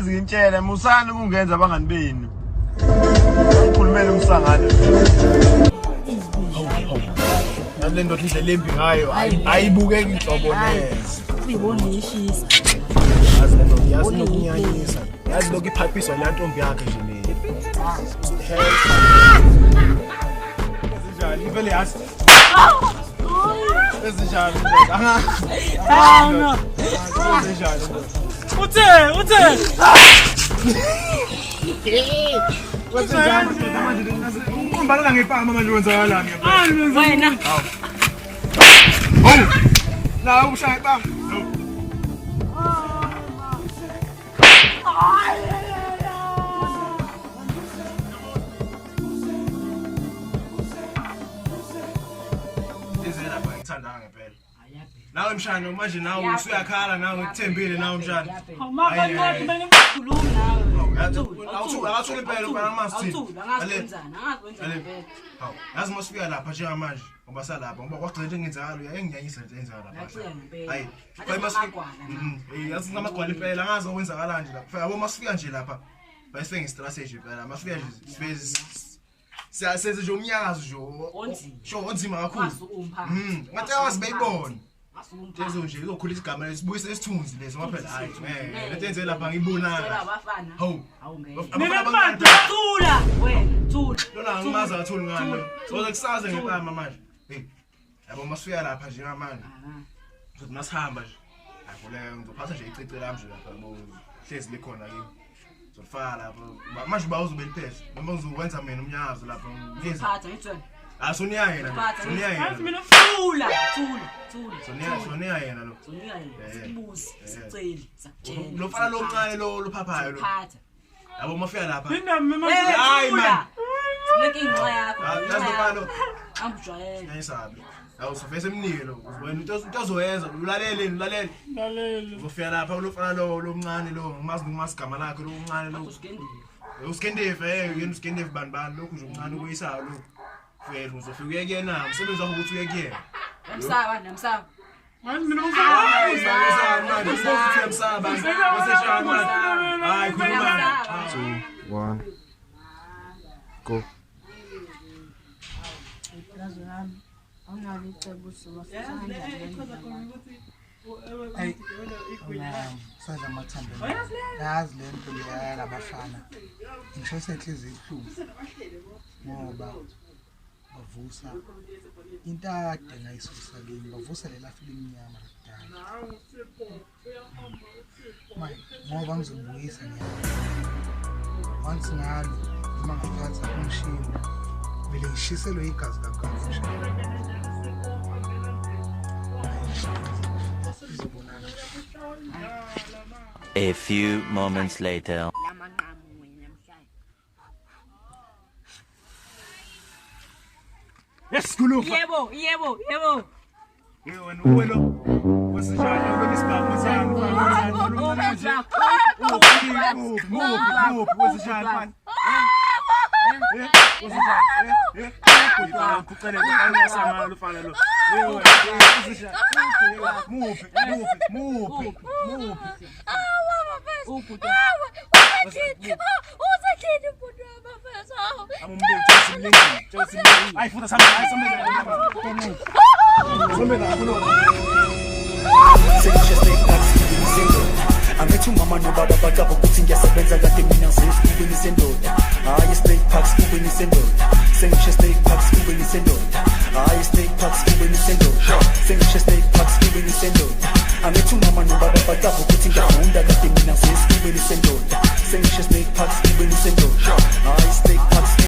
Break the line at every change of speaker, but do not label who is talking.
Ngihlezi ngintshela musani ukungenza abangani benu. Ngikhulumela umsangano.
Nale ndoda indlela embi ngayo ayibukeki inhlobo neze.
Uyibona ishisa.
Yazi le ndoda yazi nokunyanyisa. Yazi lokhu iphaphiswa le ntombi yakhe nje le. Ezinjani vele yazi. Ezinjani ndoda.
Hawu.
Ezinjani ndoda.
Uthe, uthe.
Ezinjani ndoda manje uqombalala ngepama manje wenzakalani ngempela.
Wena.
Hawu. La ushaya ipama. Izela ngithandanga ngempela. Nawe mshana manje nawe usuyakhala nawe ngikuthembile nawe mshana.
Mama kumele ngikhulume nawe.
Awuthule impela ubana masithini.
Awuthule, angazi kwenzani, angazi kwenzani impela.
Hawu, yazi masifika lapha njengamanje ngoba salapha ngoba kwagcina into engenzakalo uyayenginyanyisa into eyenzakala lapha.
Ngiyacela ngempela.
Hayi,
Ngathi
kwaye masifika
sinamagwala na.
Yazi sinamagwala impela angazi okwenzakala nje lapha. Yabo masifika nje lapha bayisenge strategy impela. Masifika nje sifike siyasenze nje umnyakazo nje
Onzima.
Sho onzima kakhulu.
Wasuka umphathi.
Ngathi awazi beyibona.
Wasuka umphathi.
Lezo nje izokhula isigama lesibuyisa isithunzi leso ngoba phela hayi eh lento yenze lapha ngibonana.
Cela abafana.
Hawu.
Hawu ngeke.
Abafana abancane.
Thula wena, thula.
Lona angimazi akatholi ngani lo.
Thula.
Soze kusaze ngempama manje. Hey. Yabo masifika lapha nje manje. Sothi masihamba nje. Ayivuleka ngizophatha nje icici lami nje lapha yabo. Hlezi likhona kimi. Ngizolifaka lapha. Manje uba uzobe liphethe. Noma ngizokwenza mina umnyakazo lapha. Ngiyeza.
Phatha ngithi wena.
Ah soniya yena.
Phatha.
Soniya
Yazi
yena.
mina thula, thula, thula.
Soniya soniya yena lo.
Sonika yena.
Eh.
Sikubuze,
Eh.
siceli, sakutshela.
Lo mfana lo mncane lo lophaphayo lo.
Phatha.
Yabo mafika lapha.
Eh,
Hayi,
thula.
man.
Sineke inxa yakho.
Ah, yazi lo mfana lo.
Angujwayele.
Ngiyayisabi. Yawu sofese emnike lo. Wena into ozoyenza ulalele ulalele.
Lalela.
Uzofika lapha lo mfana lo lomncane lo ngimazi ngimazi igama lakhe lo mncane lo.
Usigendile.
Uskendefe eh yena uskendefe bani bani lokhu nje umncane ukuyisayo lo. Vele uzofika uye kuyena umsebenzi wakho ukuthi uye kuyena.
Yamsaba, yamsaba.
Ngazi mina
Hayi khuluma.
2 1 Go.
Ipulazi lami awunalo icebo
Ayi, sadla amathambo. Yazi le nto leya yalabafana ngishayisa inhliziyo ibuhlungu ngoba bavusa into ade ngayisusa kimi, bavusa lela filimu imnyama lakudala. Manje ngoba ngizobuyisa ngiyalo once ngalo noma ngaphatha umshini vele ngishiselwe igazi kakhulu umshini. Izobonana.
A few moments later.
Lamanqamu wena namhlanje.
Yes khuluma.
Yebo, yebo, yebo.
Hey wena uwe lo. Wesijana lo isibhamu sami. Muphi muphi wesijana mfana. Eh wesijana eh eh kucele uyasangana lo fana lo. Hey wena wesijana muphi muphi muphi muphi.
Ubhuti.
Amumbe simlingile simlingile. Hayi futhi sambe hayi sambe. Sambe la
Sengisho snake park sibini sendoda. Angithi umama nobaba bacaba ukuthi ngiyasebenza kade mina ngisesibini sendoda. Hayi snake park sibini sendoda. Sengisho snake park sibini sendoda. Hayi snake park sibini sendoda. Sengisho snake park sibini sendoda. Angithi umama nobaba bacaba ukuthi ngiyafunda kade mina ngisesibini sendoda. Sengisho snake park sibini sendoda. Hayi